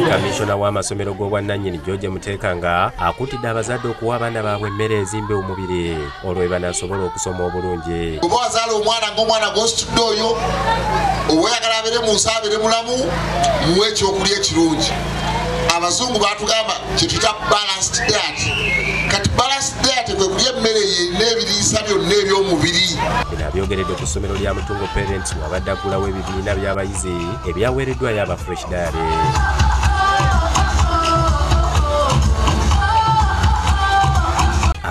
Kamishona w'amasomero g'obwannannyini George Mutekanga akutidde abazadde okuwa abaana baabwe emmere ezimba omubiri olwo banasobola okusoma obulungi. Oba wazaala omwana ng'omwana gw'ositudde oyo oba oyagala abeere mu nsi abeere mulamu, muwe ekyokulya ekirungi. Abazungu baatugamba kye tuyita balanced diet. Kati balanced diet kwe kulya emmere erina ebiriisa byonna eby'omubiri. Bino abyogeredde ku ssomero lya Mutungo Parents wabadde aggulawo ebibiina by'abayizi ebyaweereddwayo aba Fresh Diary.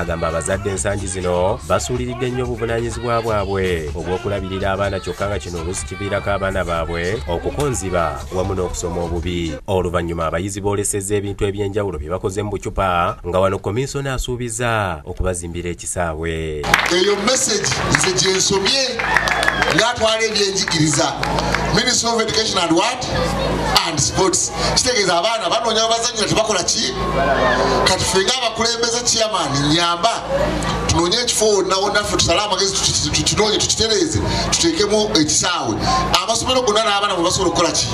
Agamba abazadde ensangi zino basuuliridde nnyo obuvunaanyizibwa bwabwe obw'okulabirira abaana kyokka nga kino oluusi kiviirako abaana baabwe okukonziba wamu n'okusoma obubi. Oluvannyuma abayizi boolesezza ebintu eby'enjawulo bye bakoze mu bucupa nga wano komisona asuubiza okubazimbira ekisaawe. Eyo message nze gye nsomye ng'atwala ebyenjigiriza Ministry of Education and what? And Sports. Kitegeeza abaana banoonya abazannyira tebakola ki? Kati ffe ng'abakulembeze chairman nyamba tunoonye ekifo wonna wonna ffe tusale amagezi tukinoonye tukitereeze tuteekemu ekisaawe amasomero gonna n'abaana mwe basobola okukola ki?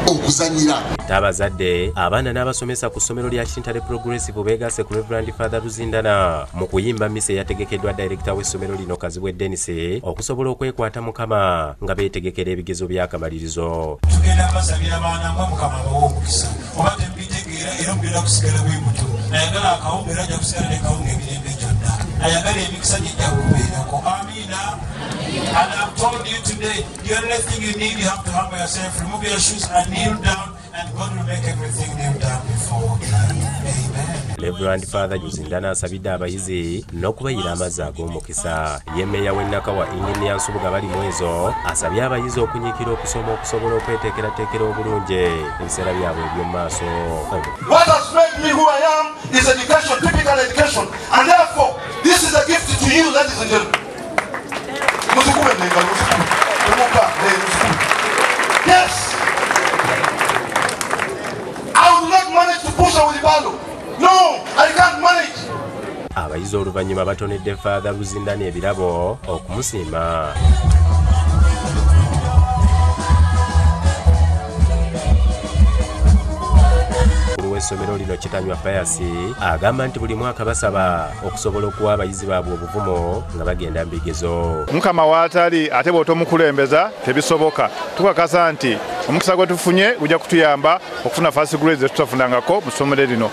Okuzannyira. Abazadde, abaana n'abasomesa ku ssomero lya Kitintale Progressive beegasse ku Reverend Father Luzindana mu kuyimba mmisa eyategekeddwa dayirekita w'essomero lino Kazibwe Dennis okusobola okwekwata Mukama nga beetegekera ebigezo by'akamalirizo. Tugenda basabira abaana mwe Mukama abawe omukisa oba temubitegeera era mugenda kusigala bwe mutyo. Ayagala akawunga era ajja kusigala ne kawunga emirembe gyonna. Ayagala emikisa gijja kubeerako. Amiina. And I've told you today, the only thing you need, you have to humble yourself, remove your shoes and kneel down, and God will make everything new down before you. Amen. Reverend Father Luzindana asabidde abayizi n'okubayira amazzi ag'omukisa. Ye mmeeya w'e Nakawa Engineer Nsubuga Balimwezo asabye abayizi okunyiikira okusoma okusobola okweteekerateekera obulungi ebiseera byabwe eby'omu maaso. What has made me who I am is education, typical education, and therefore this is a gift to you, ladies and gentlemen. Yes, I will not manage to push her with the battle. No, I can't manage. Abayizi oluvannyuma batonedde Father Luzindana ebirabo okumusiima. W'essomero lino Kitanywa Pius agamba nti buli mwaka basaba okusobola okuwa abayizi baabwe obuvumo nga bagenda mu bigezo. Mukama w'atali ate bw'otomukulembeza tebisoboka. Tukakasa nti omukisa gwe tufunye gujja kutuyamba okufuna first grade ze tutafunangako mu ssomero lino.